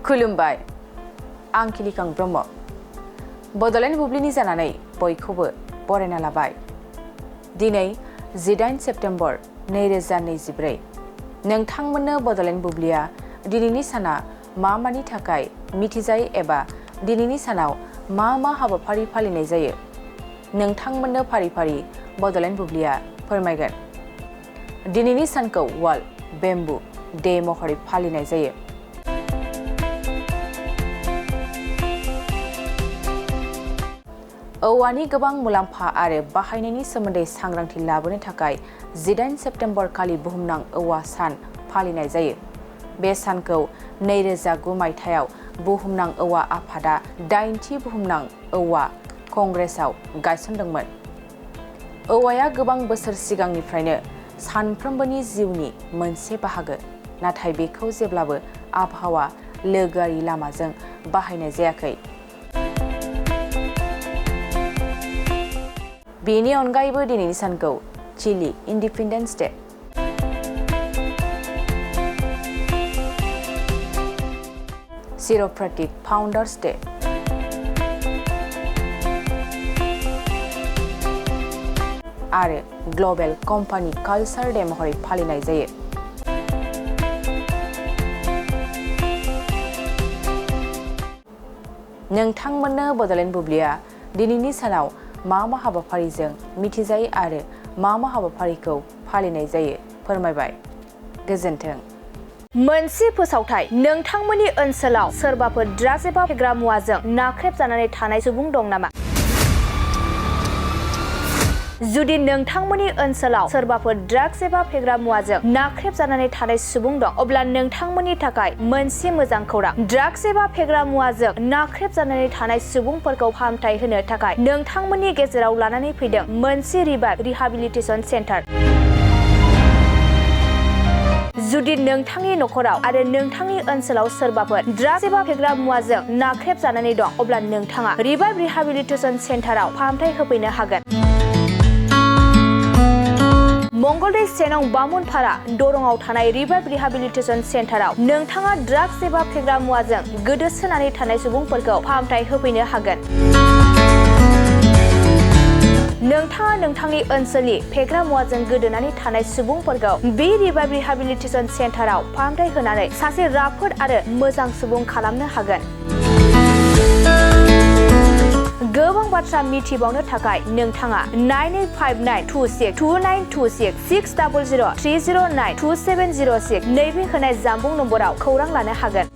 खुलुमबाय आं खिलिखां ब्रह्म बड'लेण्ड बुब्लिनि जानानै बयखौबो बरायना लाबाय। दिनै 18 सेप्तेम्बर 2024 नोंथांमोननो बड'लेण्ड बुब्लिया दिनैनि साना मानि थाखाय मिथिजायो एबा दिनैनि सानाव मा हाबाफारि फालिनाय जायो नोंथांमोननो फारि फारि बड'लेण्ड बुब्लिया फोरमायगोन। दिनैनि सानखौ वर्ल्ड बेम्बु डे महरै फालिनाय जायो। औवानि गोबां मुलाम्फा आरो बाहायनायनि सोमोन्दै सांग्रांथि लाबोनो थाखाय 18 सेप्तेम्बर खालि बुहुमनां औवा सान फालिनाय जायो। बे सानखौ 2009 मायथाइयाव बुहुमनां औवा आफादा 8थि बुहुमनां औवा कंग्रेसआव गायसनदोंमोन। औवाया गोबां बोसोर सिगांनिफ्रायनो सानफ्रोमबोनि जिउनि मोनसे बाहागो, नाथाय बेखौ जेब्लाबो आबहावा लोगोआरि लामाजों बाहायनाय जायाखै। बेनि अनगायैबो दिनैनि सानखौ chilli independence day, चिर'प्रेटिक founders day आरो ग्लबेल कम्पानि कालचार डे महरै फालिनाय जायो। नोंथांमोननो बड'लेण्ड बुब्लिया दिनैनि सानाव मा हाबाफारिजों मिथिजायो आरो मा हाबाफारिखौ फालिनाय जायो फोरमायबाय। गोजोन्थों। मोनसे फोसावथाय, नोंथांमोननि ओनसोलाव सोरबाफोर ड्राग्स एबा फेग्रा मुवाजों नाख्रेबजानानै थानाय सुबुं दं नामा? जुदि नोंथांमोननि ओनसोलाव सोरबाफोर ड्राग्स एबा फेग्रा मुवाजों नाख्रेबजानानै थानाय सुबुं दं, अब्ला नोंथांमोननि थाखाय मोनसे मोजां खौरां। ड्राग्स एबा फेग्रा मुवाजों नाख्रेबजानानै थानाय सुबुंफोरखौ फाहामथाय होनो थाखाय नोंथांमोननि गेजेराव लानानै फैदों मोनसे रिभाइभ रिहाबिलिटेसन सेन्टार। जुदि नोंथांनि नखराव आरो नोंथांनि ओनसोलाव सोरबाफोर ड्राग्स एबा फेग्रा मुवाजों नाख्रेबजानानै दं, अब्ला नोंथाङा रिभाइभ रिहाबिलिटेसन सेन्टाराव फाहामथाय होफैनो हागोन। मंगलदै 1 नं बामुनपारा दरंआव थानाय रिभाइभ रिहाबिलिटेसन सेन्टाराव नोंथाङा ड्राग्स एबा फेग्रा मुवाजों गोदोसोनानै थानाय सुबुंफोरखौ फाहामथाय होफैनो हागोन। नोंथाङा नोंथांनि ओनसोलनि फेग्रा मुवाजों गोदोनानै थानाय सुबुंफोरखौ बे रिभाइभ रिहाबिलिटेसन सेन्टाराव फाहामथाय होनानै सासे राफोद आरो मोजां सुबुं खालामनो हागोन। गोबां बाथ्रा मिथिबावनो थाखाय नोंथाङा 9859262926 60030927006 नैबे होनाय जानबुं नम्बराव खौरां लानो हागोन।